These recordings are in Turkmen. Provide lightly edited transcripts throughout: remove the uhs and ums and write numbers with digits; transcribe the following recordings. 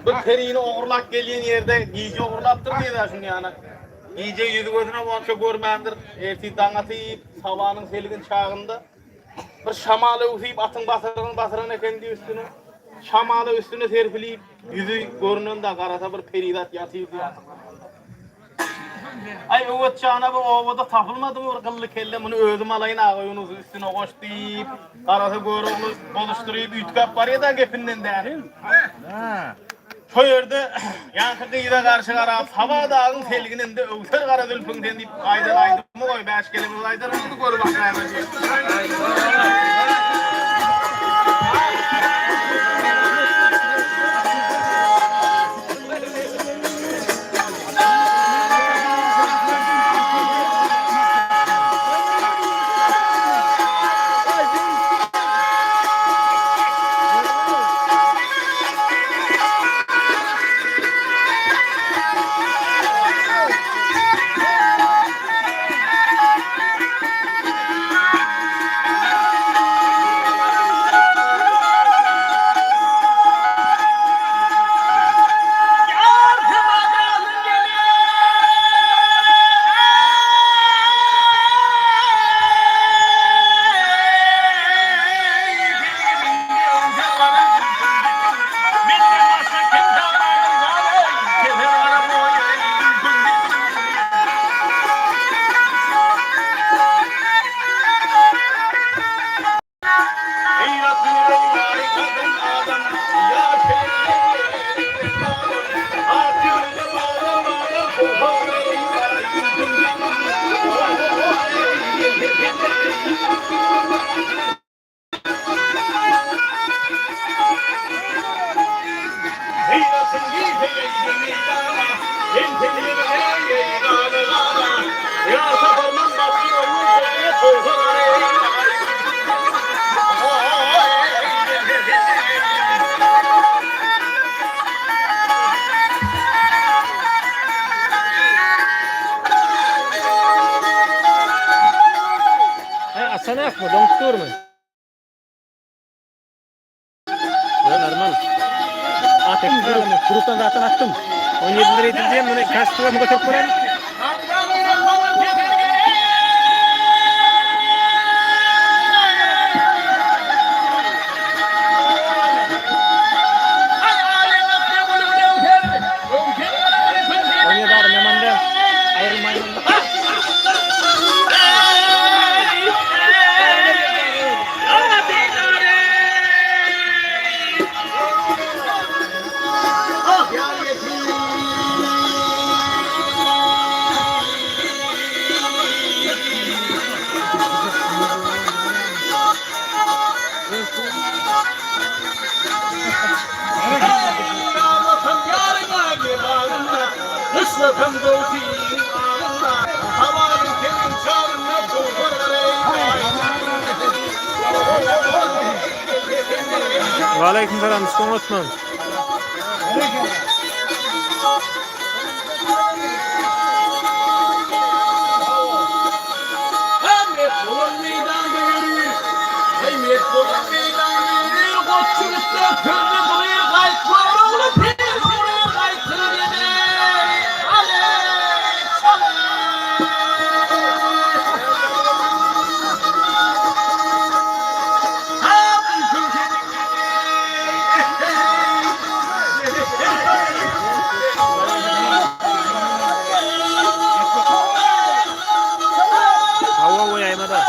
Bir perini ogurlap gelýän ýerde gije ogurlapdyr diýýär şuny ýana. Gije ýüzi gözüne bolsa görmändir. Ertir daň atyp, sabanyň selgin çagynda bir şamal öwsüp atyň basyrygyny basyran eken diýip üstüne. Şamala üstüne serpilip, ýüzi görünen-de garasa bir perizat ýatyr diýýär. Aý Öwez jana bu obada tapylmadymy bir gylly kelle muny özüm alaýyn Agaýunusyň üstüne goş diýip garasa Görogly bozuşdyryp üýtgäp barýada gepinden däl. Şo ýerde ýaňky gyza garşy garap Saba dagyň selgininde öwser gara zülpüň sen diýip aýdan aýdymy goý bäş gelin aýdan boldy görüp ak näme diýip. Açanakmy, doňup durmy? Ýa normal. Atdym, grupdan zatdan atdym. 17 lira diýen muny kastyga göterip bolar. 17 adam ýaman däl. Aýrylmaýyn. Waleýkim salam, Üstüň Osman. Hawa goýaýmada.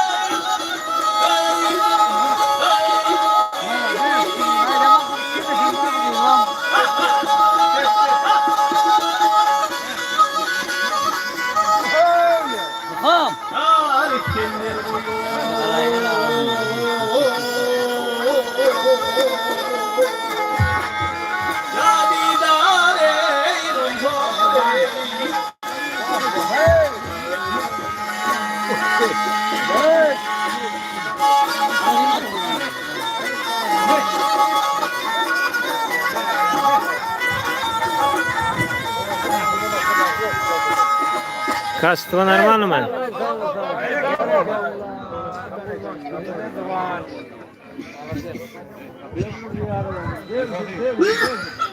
Kaçtı normal mı?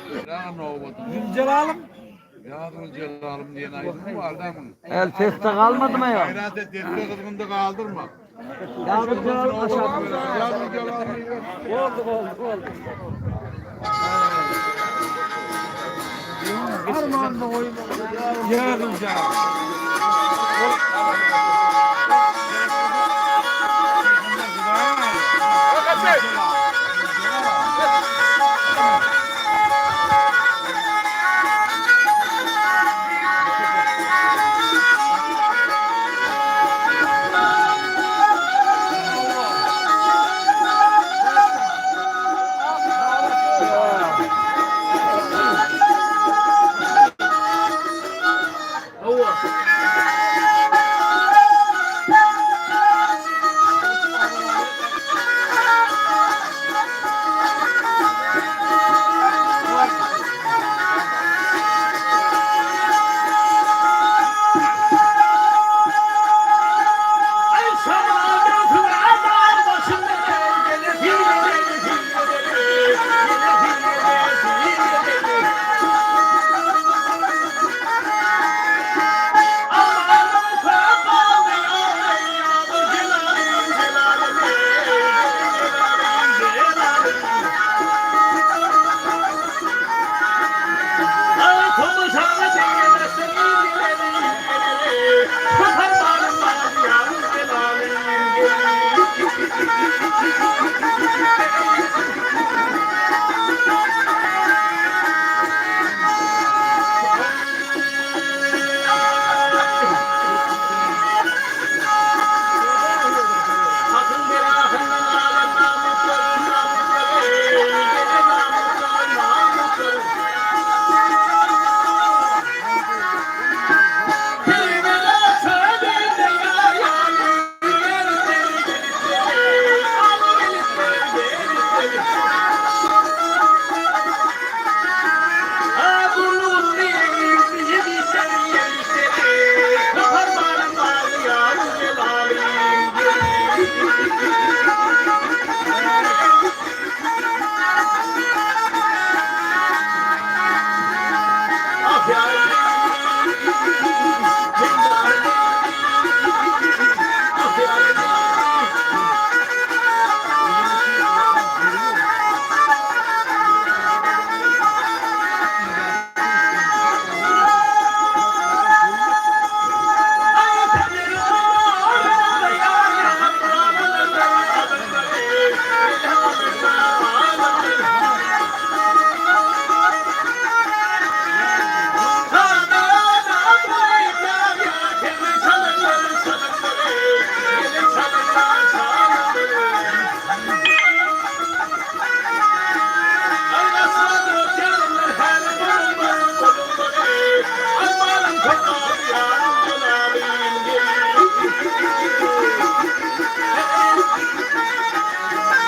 Züljelalym. Ýa Züljelalym diýen aýdym bar da muň. El sesde galmadymy ýa? Gaýrat et, desse gyzgynda galdyrma. Ýa Züljelalym aşak. Ýa Züljelalym. Boldy, boldy, boldy. Armanda goýma. Ýa Züljelalym.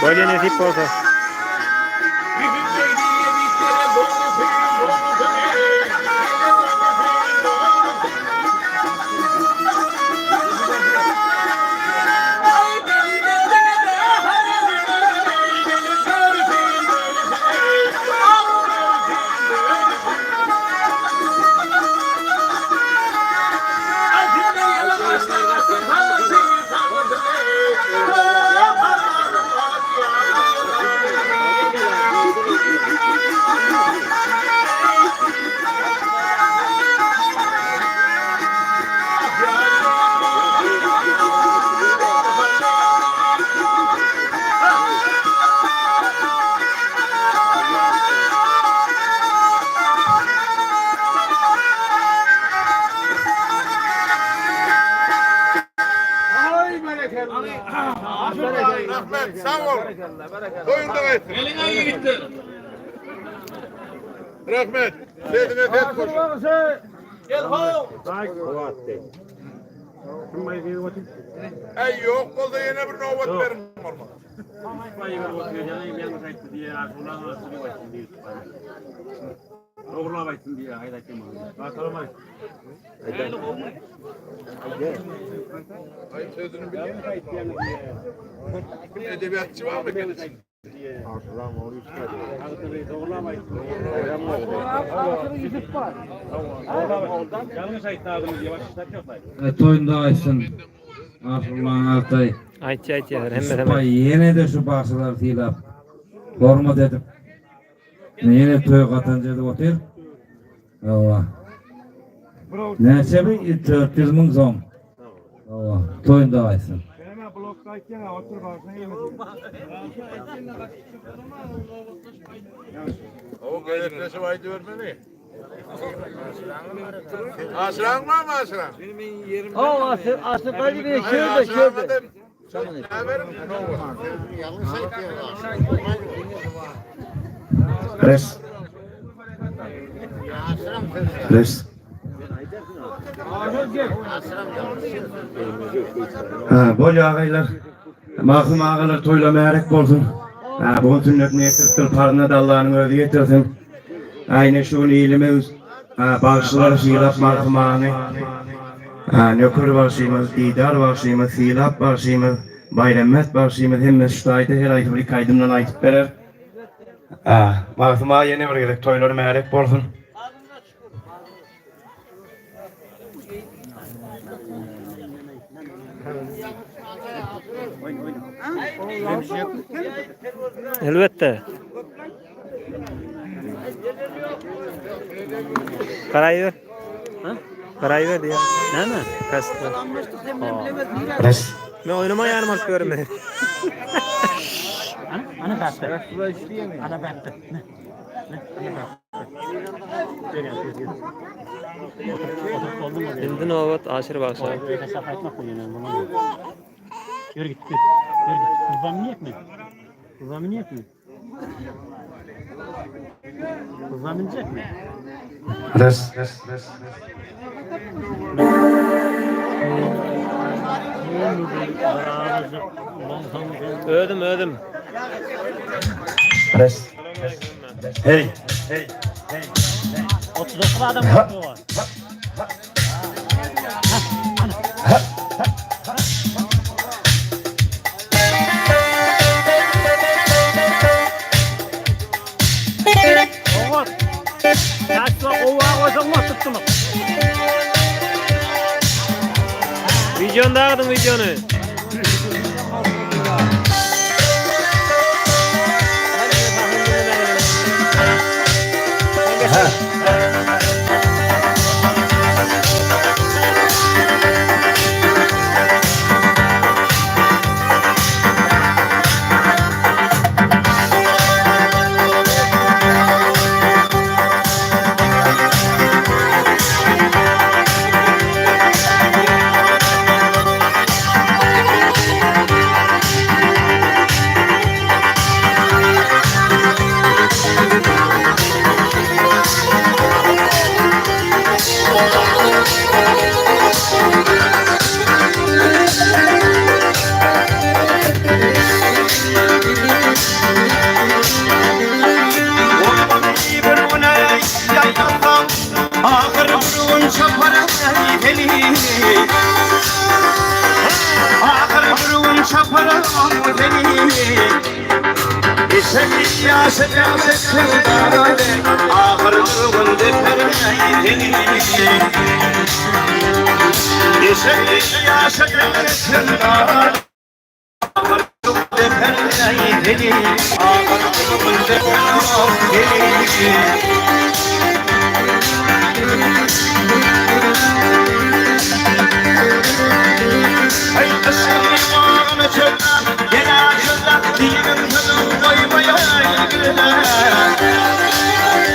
Bolýa nesip bolsa. Rahmet, sag bol. Toýuňda gaýtsyn. Eliňe ýigitler. Rahmet. Sesine ses goşun. Gel ho. Äý ýok bolsa ýene bir nobat beriň bolmasa. Aý sözüni bilýän. Kim edebiýatçy barmy eken içinde? Toýunda aýtsyn. Aşyrlaň Altaý. Aýtýa aýtýalar hemmesem. Sypaý ýene-de şu bagşylary sylap, hormat edip, ýene toý gatanç edip otyr. Hawa. Näçe bi? 400 müň som. Hawa, toýunda aýtsyn. O gezekleşip aýdybermeli. Aşyraň barmy aşyraň? O asır asır kaç bir şurada şurada. Res. Res. Ha, bol agaylar. Mahum agalar toýla märek bolsun. Ha, bu gün sünnetini getiripdir, paryna da Allanyň özi getirsin. Aýne şu gün ilimiz ha, bagşylar sylap Mahum agany. Ha, Nöker bagşymyz, Didar bagşymyz, Sylap bagşymyz, Baýrammet bagşymyz hemmesi şu taýda her aýsy bir iki aýdymdan aýdyp berer. Ha, Mahum aga ýene bir gezek toýlar märek bolsun. Elbetde. Garaýber. Ha? Garaýber diýýär. Näme? Pes. Res. Men oýnama ýarym alyp görme. Ana bäpbe. Ana bäpbe. Indi nobat Aşyr bagşa. Yürü git yürü. Yürü git. Kurban niyet mi? Kurban niyet mi? Kurban binecek mi? Res. Res. Res. Özüm özüm. Res. Hey. Hey. 39 adam var. Videony dagadyň videony. Hey,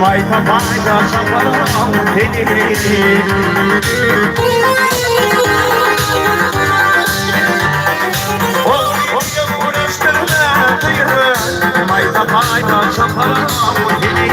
Maýsa paýda çaparam seni. Maýsa paýda çaparam seni.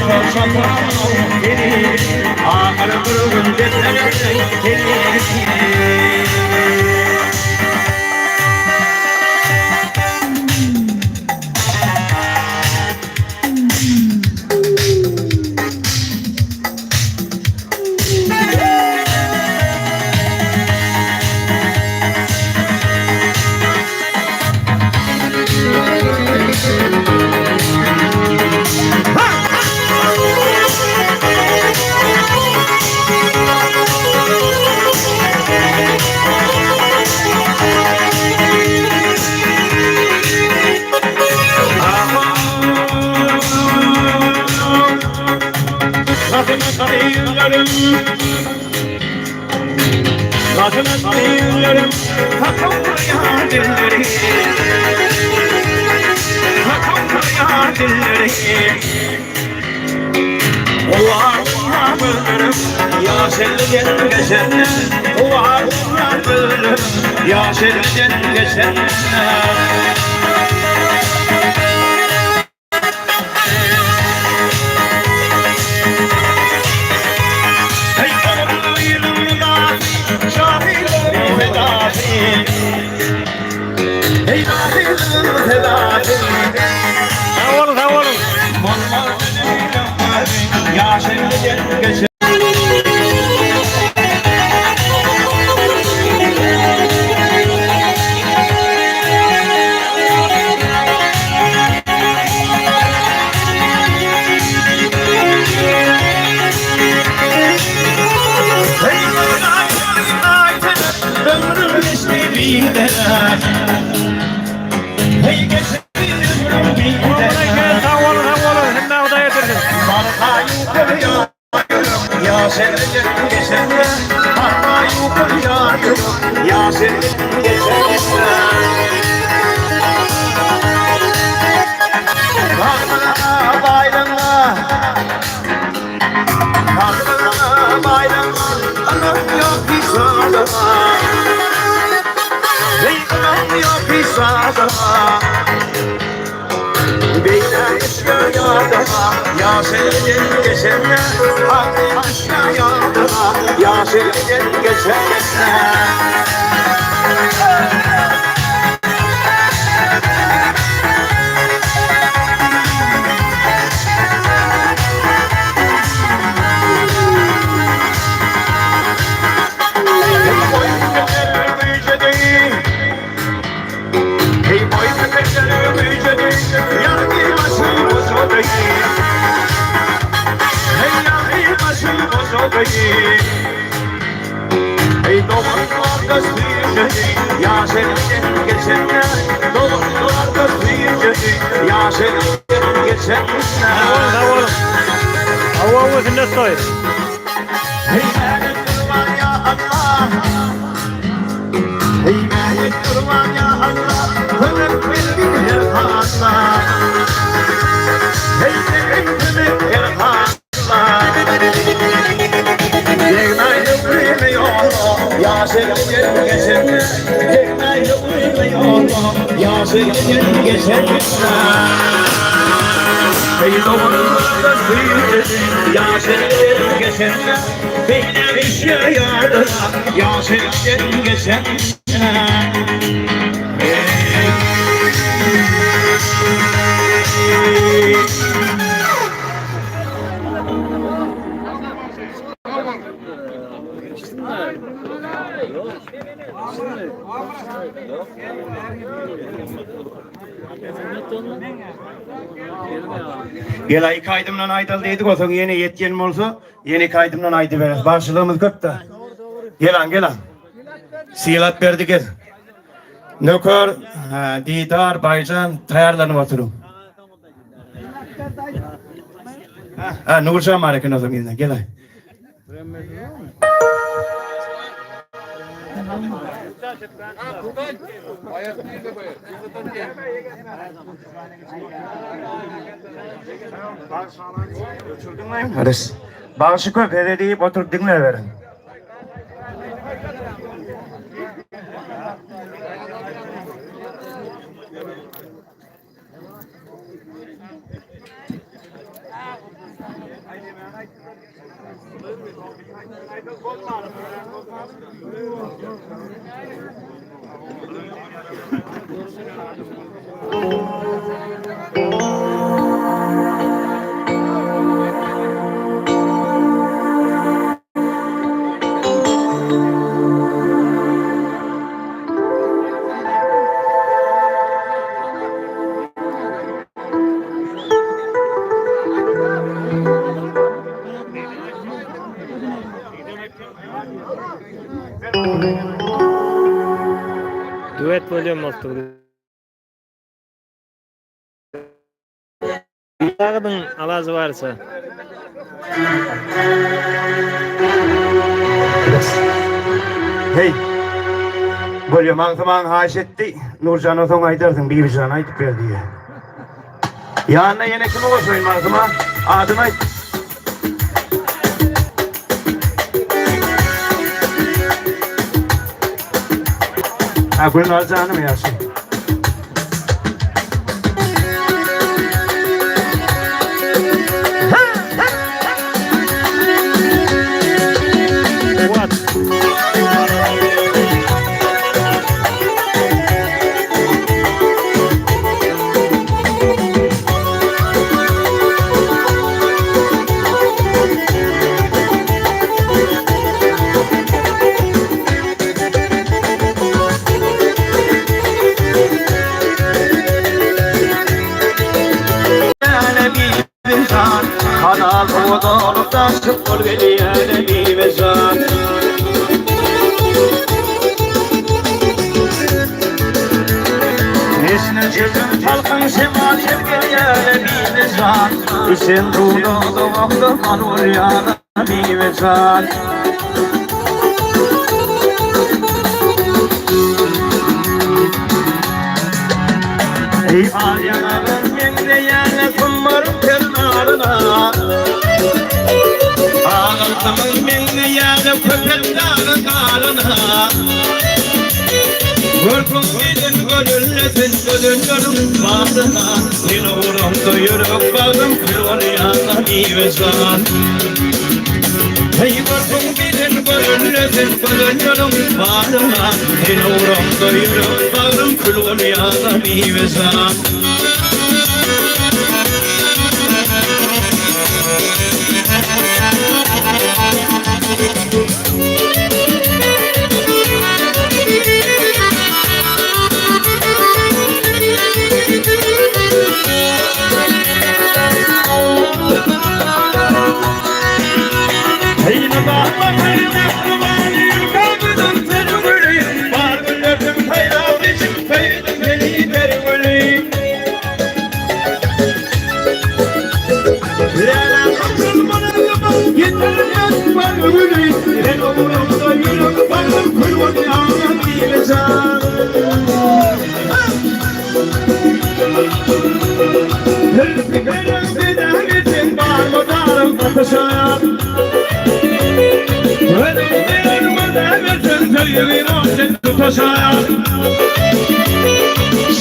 Sag boluň, sag boluň. Sag boluň, sag boluň. Hemme Hudaý ýetirsin. Sag boluň, sag boluň. Hawa, hawa, sünnet toýy. Gel iki aýdymdan aýdaly diýdik, onsoň ýene ýetýän bolsa, ýene iki aýdymdan aýdyberis. Bagşylygymyz köp-de. Gel-an, gel-an. Sylap berdi gel. Nöker, Didar, Baýjan taýýarlanyp oturyň. Ha, Nurjan bar eken onsoň ýene. Gel-aý. Bagşy köp heze diýip oturyp diňläberiň. Duet bolýan bolupdyr. Dagydyň alajy barça. Hey. Bolýa maňsy maň haýyş etdi. Nurjana soň aýdarsyň, Bibijan aýdyp ber diýe. Ýanyna ýene kimi goşaýyn Magtym-a? Adyny aýt. Ha, Gülnar janymy ýagşy. Kuwat. Kanal odalıp taşıp ol gelýän bibejan. Nesne çözüm salkyn şemal ýel gelýär bibejan. Isen duda wagtda mal bolýar bibejan. Eý alýaňagyň meňzeýän sumbaryň pernaryna. Agyrtymyň meňzeýän köpet dagyň garyna. Görküň giden gözellesin gözelleriň baryna. Seni uramda ýürek bagrym kül bolýar biwejan. Heý görküň giden gözellesin gözelleriň baryna. Seni uramda ýürek bagrym kül bolýar biwejan.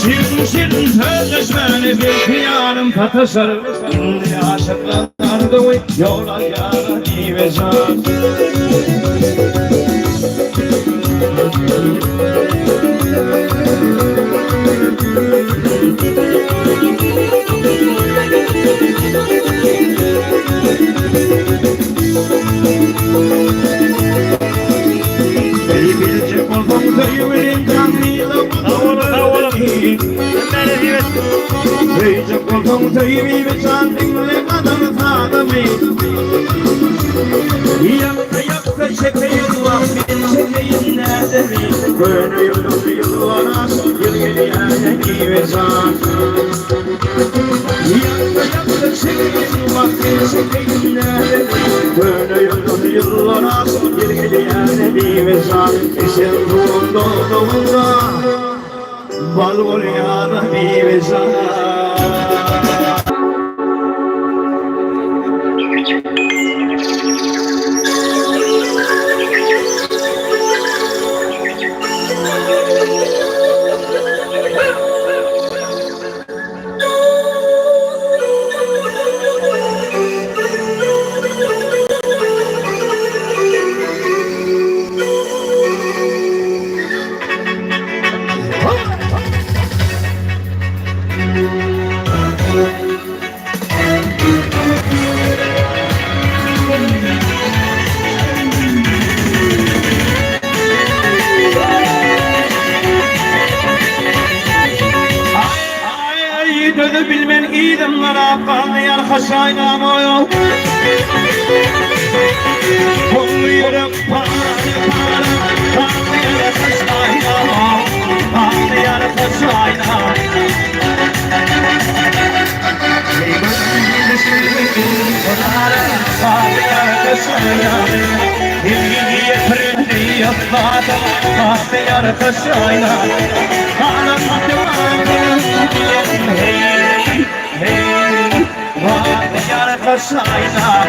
Şirin şirin sözleşmeni Belki ýarym sataşar. Indi aşyklar arzuwy ýol alýar biwejan. Eý biljek bolsaň söýgülim taňryla Sag boluň, sag boluň. Hemmä nesip etsin. Söýjek bolsaň söýgümi jan diňle gadam sazymy. Ýaksa ýaksa çekeýin wah men çekeýin näzimi. Köne ýylyň ýyllar aşyp ýyl gelýär biwejan. Ýaksa ýaksa çekeýin wah men çekeýin näzimi. Köne ýylyň ýyllar aşyp ýyl gelýär biwejan. Eşen suwuň dodagynda bal bolýar biwejan. Aý döze bilmen yzymlara galýar haşaýnam oý. Boldy ýürek para para galýar haşaýnam galýar haşaýnam.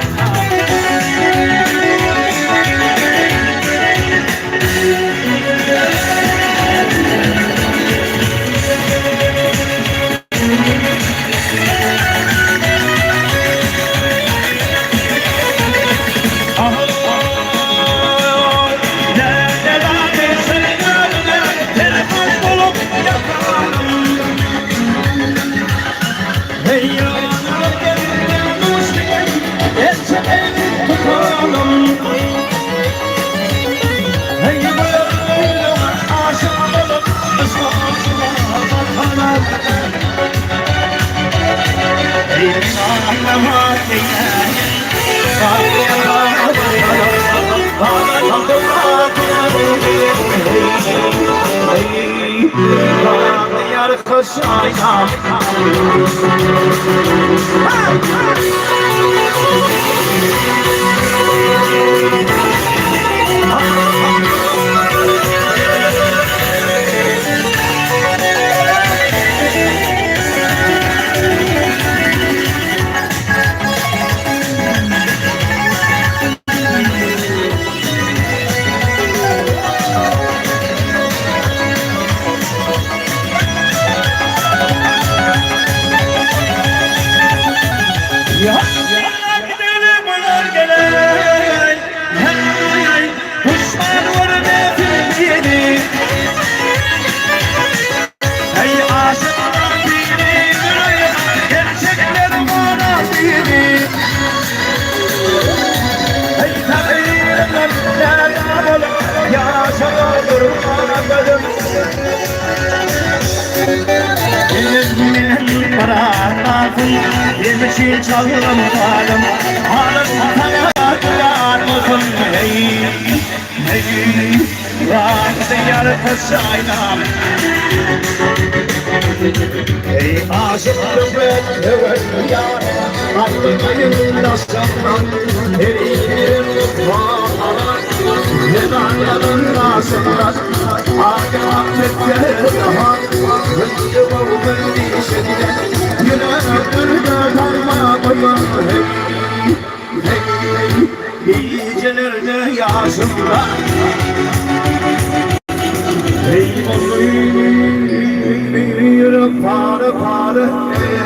Para para.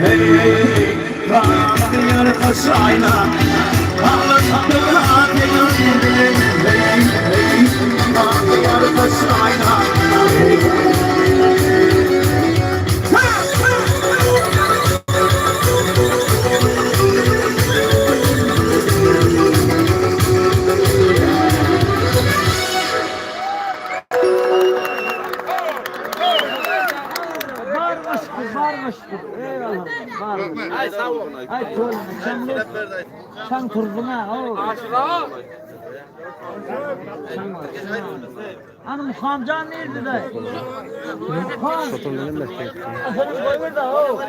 Hey, Bagtyýar gyşaýna, Baglaşdyr ateňi, Hey, hey, Bagtyýar gyşaýna, Hey. Ay sag bol. Ay toý. Sen turdun ha. Aşura. Ana Muhamcan nerede de? Muham. Efendim koyver da o.